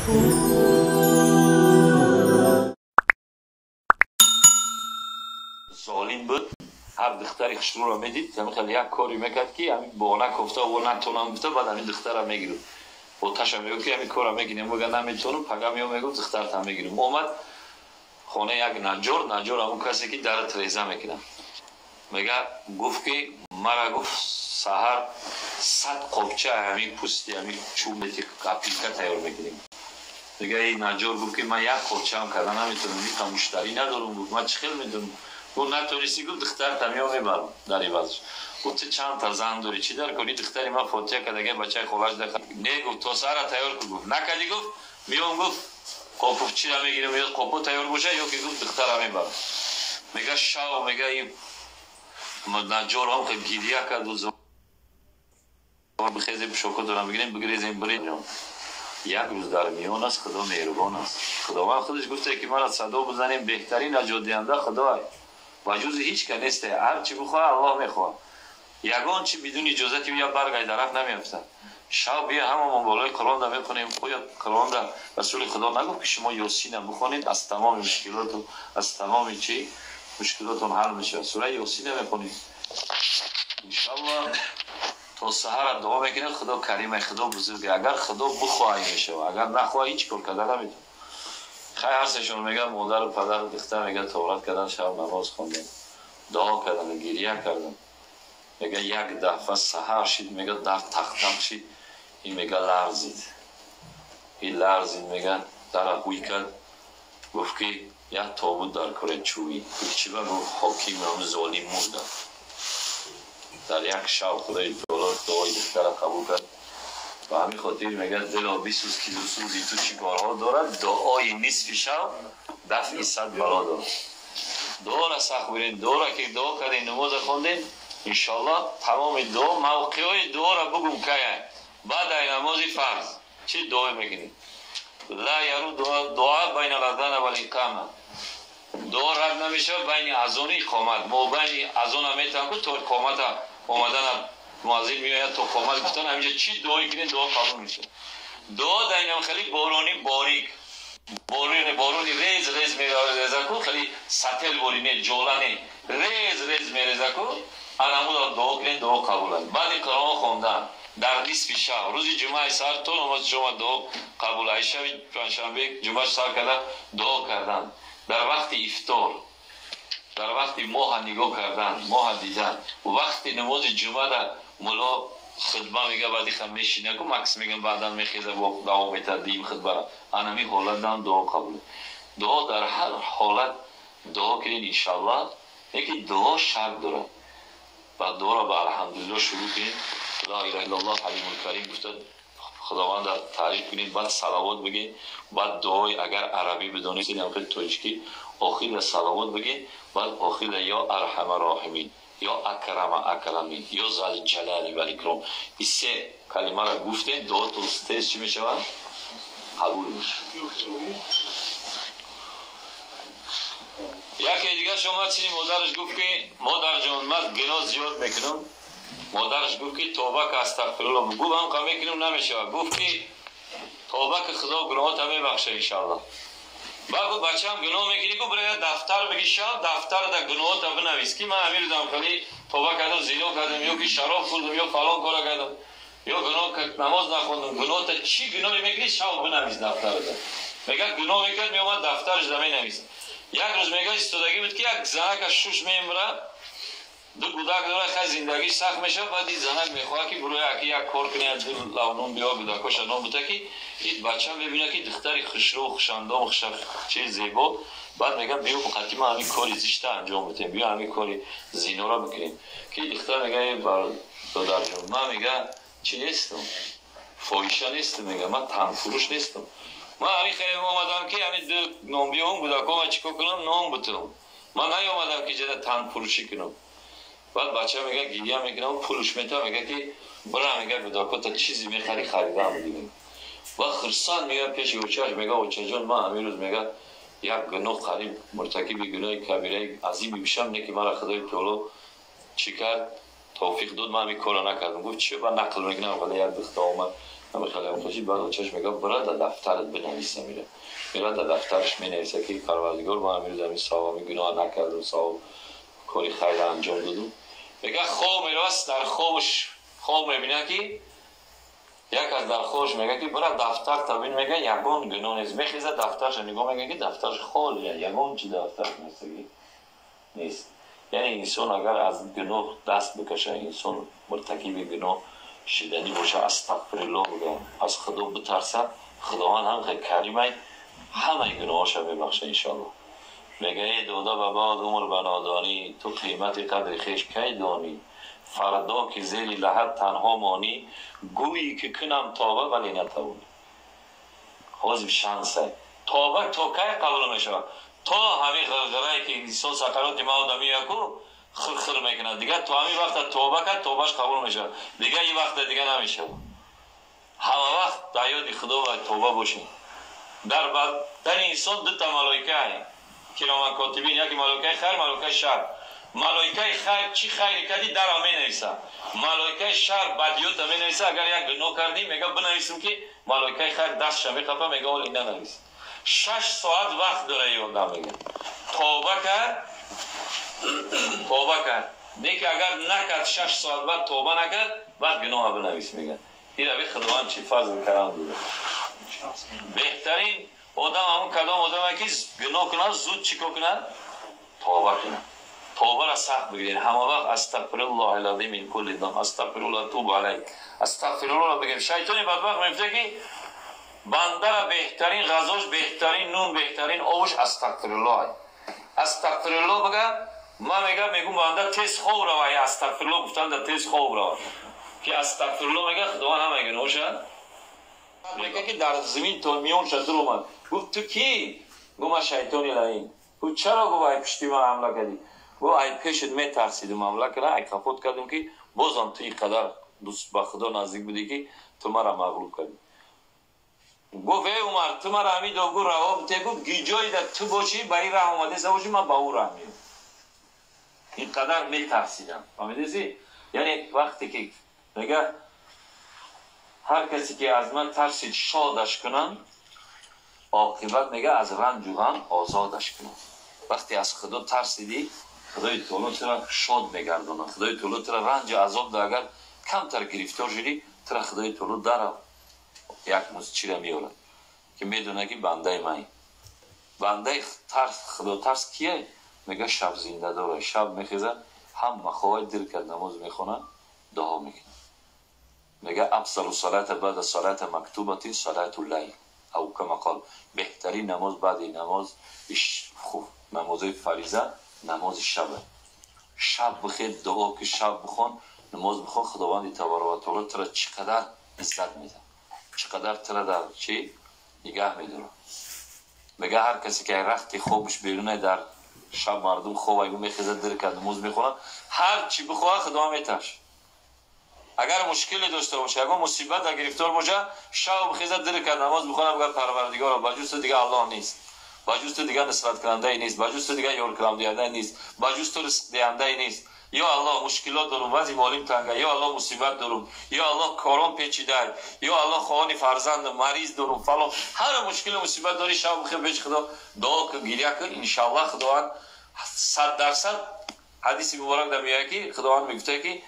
Золим буд, ҳар духтари хушрӯро медид, ҳамин як коре мекард ки ҳамин бона кофта во натонам гуфта, баъд ҳамин духтара мегирифт. Оташа мегуфт ки ҳамин кора мегирем, мега наметонам, пага мео мегуфт духтарта мегирим. Омад хонаи як наҷор, наҷор ҳамон касе ки дара треза мекунад. Мега гуфт ки мара гуфт саҳар 100 қопча ҳамин пӯсти ҳамин чӯбети капилка тайёр мекунем. Мега ин наҷор гуфт ки ман як қопчаам карда наметонам, ниқа муштарӣ надорам, гуфт ман чӣ хел медонам. Гуфт натонисти, гуфт духтарта мео мебарам дар ивазш. Гуфт ту чанд та зан дорӣ, чӣ дар кор? Ин духтари ман фотиҳа карда, бачаи холаш дар. Не, гуфт то саҳара тайёр кун, гуфт накардӣ, гуфт меом, гуфт қопучира мегирам, ё қопу тайёр боша, ё ки гуфт духтара мебарам. Мега шав, мега ин наҷор ҳам хел гирья кард, бихезем пӯшоко дорам бигирем, бигирезем, бирем. Як рӯз дар миён аст, Худо меҳрубон аст. Худованд худаш гуфта ки мара садо бизанем, беҳтарин наҷотдиҳанда Худоай. Ва ҷузи ҳеҷ ка несте, ҳар чӣ бихоҳад Аллоҳ мехоҳад. Ягон чи бидуни иҷозати ӯ як баргай дарахт намеафтад. Шав бия ҳамамон болои Қуръон да мехонем. Оё Қуръон да Расули Худо нагуфт ки шумо Ёсина бихонед, аз тамоми мушкилоту аз тамоми чӣ мушкилотон ҳал мешавад. Сураи Ёсина мехонем. Иншаллоҳ то саҳара дуо мекунем, Худо кариме, Худо бузурге. Агар Худо бихоҳад мешавад, агар нахоҳад ҳеҷ кор карда наметавонад. Хай ҳар сешон мегӯяд модару падару духтар мегӯяд тоҳорат кардан, шаб намоз хондем, дуо кардан, гирья кардан. Мега як дафъа саҳар шид, мега дар тахтам шид, ин мега ларзид. Ин ларзид, мега дара ҳуй кард, гуфт ки як тобут дар кори чӯбӣ. Гуфт чӣ ба? Гуфт ҳоким ҳам золим мурда. Дар як шаб Худои таоло дуои духтара қабул кард. Ба ҳамин хотир мегӯяд дило бисӯз ки сӯзи ту чӣ корҳо дорад, дуои нисфи шаб дафъи 100 бало дорад. Дуоро сахт биред, дуоро ки дуо кардем, намоза хондем, иншаллоҳ тамоми дуо, мавқеъҳои дуоро бугум кая. Баъд ай намози фарз чӣ дуо мекунем? Ла яру дуа байна ал-азана вал иқома. Дуо рад намешавад байни азону иқомат. Мо байни азона метавон ку то иқомата омадана муаззин меояд то қомат гуфтан, ҳаминҷа чӣ дуое кунед дуо қабул мешавад. Дуо дар инам хеле борони борик, борони рез рез мереза ку, хеле сател бори не, ҷола не, рез рез мереза ку, анамудам дуо кунед дуо қабул аст. Баъди Қуръон хондан дар нисфи шаб, рӯзи ҷумъаи сар то намози шома дуо қабул аст. Шаби панҷшанбе ҷумъа сар карда дуо кардан, дар вақти ифтор, дар вақти моҳа нигоҳ кардан, моҳа дидан, вақти намози ҷумъа дар мулло хутба мега, баъди хам мешина ку, макс мегам, баъдан мехеза бо давом метад дим хутбара. Анами ҳолат дам дуо қабул. Дуо дар ҳар ҳолат дуо кунед иншаллоҳ, лекин дуо шарт дорад. Баъд дуоро ба алҳамдулиллоҳ шурӯъ кунед, ла илаҳа иллаллоҳ ҳалимул карим гуфта Худованд дар таъриф кунед, баъд салавот бигед, баъд дуои агар арабӣ бидонед, ҳам тоҷикӣ, охир салавот бигед, баъд охир ё арҳама роҳимин, ё акрама акрамин, ё зал ҷалали вал икром. Ин се калимаро гуфтем, дуотон тез чӣ мешавад? Қабул мешавад. Яке дигараш омад сини модараш гуфт ки модарҷон, ман гуноҳ зиёд мекунам. Модараш гуфт ки тавба ка, астағфируллоҳ. Гуфт ҳам ка мекунам намешавад. Гуфт ки тавба ки Худо гуноҳата мебахшад иншаллоҳ. Баъд гуфт бачаам гуноҳ мекунӣ, гуфт бира дафтар бигир, шаб дафтар дар гуноҳата бинавис ки ман ҳамин рӯзам хеле тавба кардам, зино кардам, ё ки шароб хӯрдам, ё фалон кора кардам, ё гуноҳ намоз нахондам. Гуноҳта чӣ гуноҳе мекунӣ шаб бинавис дафтарата. Мегӯяд гуноҳ мекард, меомад дафтараш да менавис. Як рӯз мегӯяд истодагӣ буд ки як занака шуш мемирад, ду гудак дорад, хай зиндагиш сахт мешавад. Баъд ин занак мехоҳад ки буроя аки як кор кунад, ду лавнон биё гудакоша нон бута ки ин бача мебинад ки духтари хушрӯ, хушандом, хушчи зебо. Баъд мегӯяд биё қати ман ҳамин кори зишта анҷом бидем, биё ҳамин кори зиноро бикунем. Ки духтар мегӯяд бародарҷон, ман мегӯяд чӣ нестам, фоҳиша нестам, мегӯяд ман танфурӯш нестам. Ман ҳамин хеле омадам ки ҳамин ду нон биём гудако ман чӣ кор кунам, нон бутам. Ман наёмадам ки ҷада танфурӯшӣ кунам. Баъд бача мегӯяд гирья мекунам, пулш метавам, мегӯяд ки бира, мегӯяд гудакота чизе мехарӣ харидам мегӯяд. Ва хурсанд мегӯяд пеши очааш, мегӯяд очаҷон, ман ҳамин рӯз мегӯяд як гуноҳ қариб муртакиби гуноҳи кабираи азиме бишам, не ки мара Худои таоло чӣ кард, тавфиқ дод, ман ҳамин корро накардам. Гуфт чӣ? Ба нақл мекунам, вале як духта омад Ҳама хеле баъд очаш мега бира дар дафтарат бинависа мира. Мира дар дафтараш менависа ки Парвардигор ман амирӯз ҳамин савоб ҳамин гуноҳ накардам, савоб кори хайр анҷом додам. Мега хоб мерас дар хобаш хоб мебина ки як аз дар хобаш мега ки бира дафтар табин мега ягон гуноҳ нест. Мехеза дафтарша нигоҳ мега ки дафтараш холия, ягон чи дафтараш нест. Яъне инсон агар аз гуноҳ даст бикаша, инсон муртакиби гуноҳ шиданӣ боша, астағфируллоҳ бигӯяд, аз Худо битарса, Худованд ҳам хеле каримай, ҳамаи гуноҳоша мебахша иншоаллоҳ. Мега эй дода ба бод умр ба нодонӣ, ту қимати қадри хеш кай донӣ? Фардо ки зери лаҳат танҳо монӣ, гӯйӣ ки кунам тоба, вале натавонӣ. Ҳозир шансай. Тоба то кай қабул мешавад? То ҳамин ғирғирае ки инсон сакароти мавт меяку хир-хир мекунад. Дигар то ҳамин вақта тоба кард, тобаш қабул мешавад. Дигар ин вақта дигар намешавад. Ҳама вақт дар ёди Худо ва тоба бошем. Дар бадани инсон дута малоика кироман котибин, яке малоикаи хайр, малоикаи шар. Малоикаи хайр чӣ хайре кардӣ дарам менависа. Малоикаи шар бадиёта менависа. Агар як гуноҳ кардӣ, мега бинависем ки малоикаи хайр дастша мехапа, мега оли нанавис. 6 соат вақт дора ин одам мега. Тоба кард, тоба кард. Не ки агар накард 6 соат баъд тоба накард, баъд гуноҳа бинавис мега. Ин раби Худованд чӣ фазл карам дуда. Беҳтарин одам ҳамун кадом одаме ки гуноҳ кунад, зуд чӣ кор кунад? Тоба кунад. Тобаро сахт бигиред. Ҳама вақт астағфируллоҳил азим мин кулли зам, астағфируллоҳ тубу алайҳ, астағфируллоҳ бигирем. Шайтони бадбахт мегуфта ки бандара беҳтарин ғазош, беҳтарин нун, беҳтарин обуш астағфируллоҳ. Астағфируллоҳ бага, ман мега мегум банда тез хоб рава, астағфируллоҳ гуфтан да тез хоб рава. Ки астағфируллоҳ мега Худованд ҳама гуноҳша мега ки дар замин то миёнша дур омад. Гуфт ту кӣ? Гуфт ман шайтони лаин. Гуфт чаро? Гуфт ай пушти ман ҳамла кардӣ. Гуфт ай пешат метарсидум ҳамла кардам, ай қафот кардам ки бозам ту ин қадар дӯст ба Худо наздик будӣ ки ту маро мағлуб кардӣ. Гуфт эй Умар, ту маро ҳамин дод, гуфт раво бите. Гуфт гиҷое да ту бошӣ, ба ин раҳ омадеса бошӣ, ман ба ӯ раҳ меоям. Ин қадар метарсидам. Фаҳмидеси? Яъне вақте ки мега ҳар касе ки аз ман тарсид шодаш кунам, оқибат мега аз ранҷу ғам озодаш кунам. Вақте аз Худо тарсидӣ, Худои Таоло туро шод мегардонад. Худои Таоло туро ранҷу азоб да агар камтар гирифтор шудӣ, туро Худои Таоло дар як чира меорад ки медонад ки бандаи ман. Бандаи тарс, Худо тарс кие? Мега шаб зиндадор, шаб мехезад, ҳама хоҳад дил кард намоз мехонад, дуо мекунад. Мега афзалу салата баъда салата мактубати салату лайл ав кама қол. Беҳтарин намоз баъди намоз хуб намозои фариза намози шаб. Шаб бихед, дуо ки шаб бихон, намоз бихон, Худованди табарак ва таоло туро чӣ қадар иззат медиҳад, чӣ қадар туро дар чӣ нигаҳ медорад. Мега ҳар касе ки рахти хобаш беруна дар шаб мардум хоб айгу мехезад, дир кард намоз мехонад, ҳар чӣ бихоҳад Худованд меташ. Агар мушкиле дошта боша, ягон мусибат дар гирифтор боша, шаб бихезад, дир кард намоз бихонад, бигӯяд Парвардигоро, ба ҷуз ту дигар Аллоҳ нест, ба ҷуз ту дигар нусраткунандае нест, ба ҷуз ту дигар ёркунандае нест, ба ҷуз ту ризқдиҳандае нест. Ё Аллоҳ мушкилот дорум, вазъи молим танга, ё Аллоҳ мусибат дорум, ё Аллоҳ кором печида, ё Аллоҳ хоҳони фарзандам, мариз дорум, фалон. Ҳар мушкилу мусибат дорӣ, шаб бихез пеши Худо дуо кун, гиря кун, иншоаллоҳ Худованд 100% ҳадиси муборак дар меояд ки Худованд мегуфта ки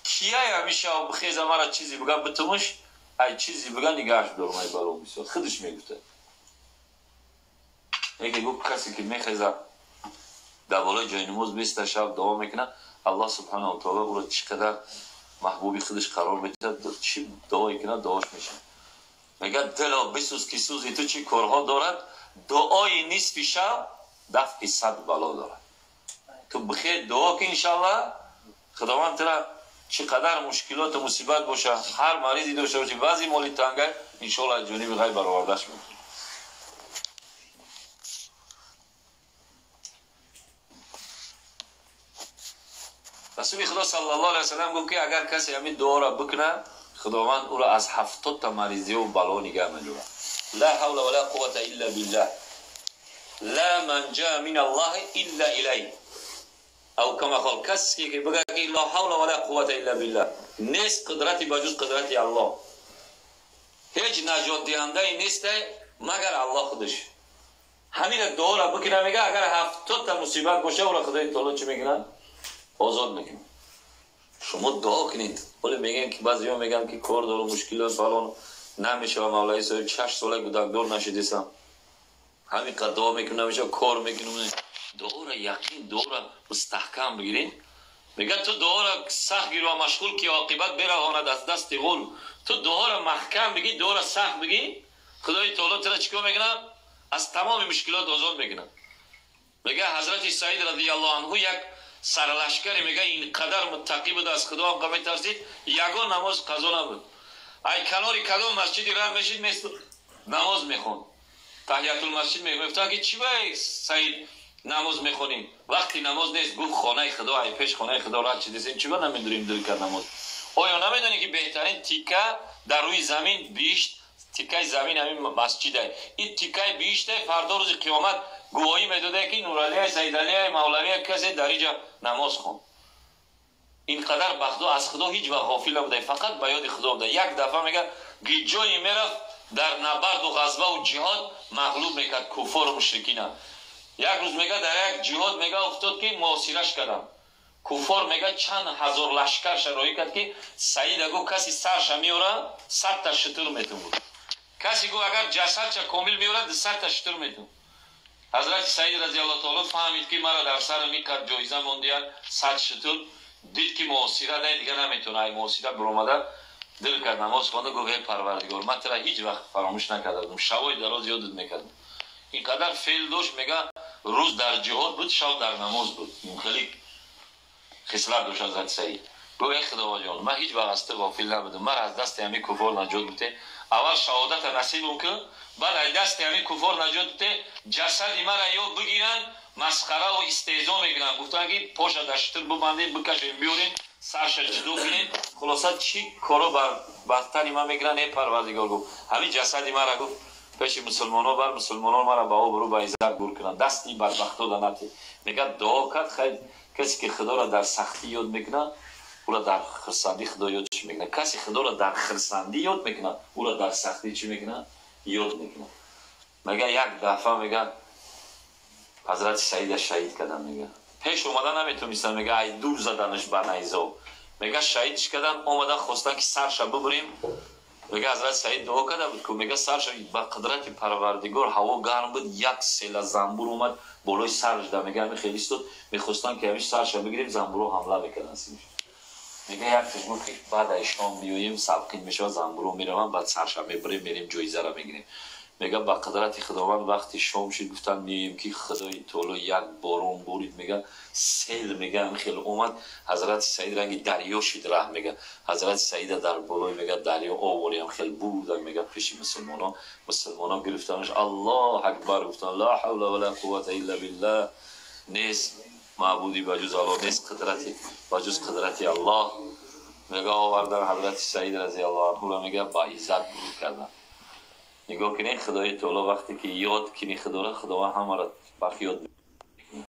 кияй ҳамин шаб бихеза мара чизе бигӯ битумуш, ай чизе бигӯ нигаҳаш дорум, ай баром бисёр. Худаш мегуфта. Яке гуфт касе ки мехеза дар болои ҷои намоз беста шаб дуо мекунад, Аллоҳ субҳанаҳу ва таоло ӯро чӣ қадар маҳбуби худаш қарор медиҳад, чӣ дуое кунад дуош мешавад. Мегӯяд дило бисӯз ки сӯзи ту чӣ корҳо дорад, дуои нисфи шаб дафъи 100 бало дорад. Ту бихер дуо ки иншоаллоҳ Худованд туро чӣ қадар мушкилоту мусибат бошад, ҳар маризе дошта бошӣ, вазъи моли танга, иншоаллоҳ аз ҷониби ғайб баровардаш мекунад. Расули Худо саллаллоҳу алайҳи васаллам гуфт ки агар касе ҳамин дуоро бикунад, Худованд ӯро аз 70 та маризиҳо бало нигаҳ медорад. Ла ҳавла ва ла қуввата илла биллаҳ, ла манҷа мин аллоҳи илла илайҳ. Ав кама қол, касе ки бигӯяд ки ла ҳавла ва ла қуввата илла биллаҳ, нест қудрати ба ҷуз қудрати Аллоҳ. ҳеҷ наҷотдиҳандае несте магар Аллоҳ худаш. Ҳамина дуоро бикина, мега, агар 70 та мусибат боша, ӯро Худои таоло чӣ мекунад? Озод мекунад. Шумо дуо кунед. Ҳоле мегӯем ки баъзеҳо мегӯянд ки кор дорам, мушкилот фалон намешава, мавлаи соҳиб 6 сола гудакдор нашидисам. Ҳамин қад дуо мекунам, намешава, кор мекунам. Дуоро яқин, дуоро мустаҳкам бигиред. Мегӯяд ту дуоро сахт гир ва машғул ки оқибат бераҳонад аз дасти ғул. Ту дуоро маҳкам бигӣ, дуоро сахт бигӣ, Худои таоло туро чӣ кор мекунад? Аз тамоми мушкилот озод мекунад. Мегӯяд ҳазрати Саид радиаллоҳу анҳу як сарлашкаре, мегӯяд, ин қадар муттақӣ буд, аз Худо ҳам метарсид, ягон намоз қазо набуд. Ай канори кадом масҷиди рад мешид, мест намоз мехонд. Таҳиятул масҷид мегуфтанд ки чӣ бай Саид намоз мехонӣ? Вақти намоз нест. Гуфт хонаи Худо, ай пеш хонаи Худо рад шидисем, чӣ ба намедурем дил кард намоз? Оё намедонӣ ки беҳтарин тика дар рӯи замин биҳишт, тикаи замин ҳамин масҷиде. Ин тикаи биҳиште фардо рӯзи қиёмат гувоҳӣ медода ки Нуралия, Саидалия, Мавлавия касе дар инҷа намоз хонд. Ин қадар ба Худо, аз Худо ҳеҷ вақт ғофил набуда, фақат ба ёди Худо буда. Як дафъа мега гиҷое мерафт дар набарду ғазваву ҷиҳод мағлуб мекард куфору мушрикина. Як рӯз мега дар як ҷиҳод мега уфтод ки муосираш кардам. Куфор мега чанд ҳазор лашкарша роҳӣ кард ки Саида гуфт каси сарша меёра 100 та шутур метун гуфт. Каси гуфт агар ҷасадша комил меёра 200 та шутур метун. Ҳазрати Саид разиаллоҳу таоло фаҳмид ки мара дар сарам ин қад ҷоиза мондиянд 100 шутур, дид ки муосира не, дига наметавона, ай муосира биромада дил кард намоз хонда, гуфт эй Парвардигор, ман тура ҳеҷ вақт фаромӯш накарда будам, шабои дароз ёдат мекардам. Ин қадар феъл дошт, мега рӯз дар ҷиҳод буд, шаб дар намоз буд. Ин хеле хислат дошт ҳазрати Саид. Гуфт эй Худоваҷон, ман ҳеҷ вақт аз ту ғофил набудам, мара аз дасти ҳамин куфор наҷот бите. Аввал шаҳодата насибам кун, баъд аз дасти ҳамин куфор наҷот бите, ҷасади мара ё бигиранд, масхараву истеҳзо мекунанд. Гуфтанд ки поша дар шутур бибандем, бикашем, биёрем, сарша ҷудо кунем. Хулоса чӣ коро бар тани ман мекунанд, эй Парвардигор, гуфт. Ҳамин ҷасади мара, гуфт, пеши мусулмонҳо бар, мусулмонон мара ба обрӯ ба иззат гур кунанд, дасти ин бадбахто да нате. Мегӯяд дуо кард, хайр, касе ки Худоро дар сахтӣ ёд мекунад, ӯро дар хурсандӣ Худо ёдш мекунад. Касе Худоро дар хурсандӣ ёд мекунад, ӯро дар сахтӣ чӣ мекунад? Ёд мекунад. Мега як дафъа мега ҳазрати Саида шаҳид кардан, мега пеш омада наметонистанд, мега ай дур заданаш ба найзо. Мега шаҳидш кардан, омадан хостан ки сарша бибурем. Мега ҳазрати Саид дуо карда буд ку, мега сарша ба қудрати Парвардигор ҳаво гарм буд, як села замбур омад болои сараш да, мега ҳамин хеле истод, мехостанд ки ҳамин сарша бигирем, замбурҳо ҳамла мекарданд синаш. Мега якташ гуфт ки баъд аз шом биёем, салқин мешавад, замбурҳо мераванд, баъд сарша мебарем, мерем ҷоизаро мегирем. Мега ба қудрати Худованд вақти шом шуд, гуфтанд меоем ки Худои таоло як борон борид, мега сел, мега ҳамин хел омад, ҳазрати Саид ранги дарё шид раҳ, мега ҳазрати Саида дар болои мега дарё овори ҳам хел бурдан, мега пеши мусулмонон, мусулмонон гирифтанаш, Аллоҳ акбар гуфтанд, ла ҳавла ва ла қуввата илла биллаҳ, нест маъбуди ба ҷуз Аллоҳ, нест қудрати ба ҷуз қудрати Аллоҳ. Мега овардан ҳазрати Саид разиаллоҳу анҳуро, мега ба иззат буруд карданд. Нигоҳ кунед, Худои таоло вақте ки ёд кунӣ Худоро, Худованд ҳамаро бахт ёд.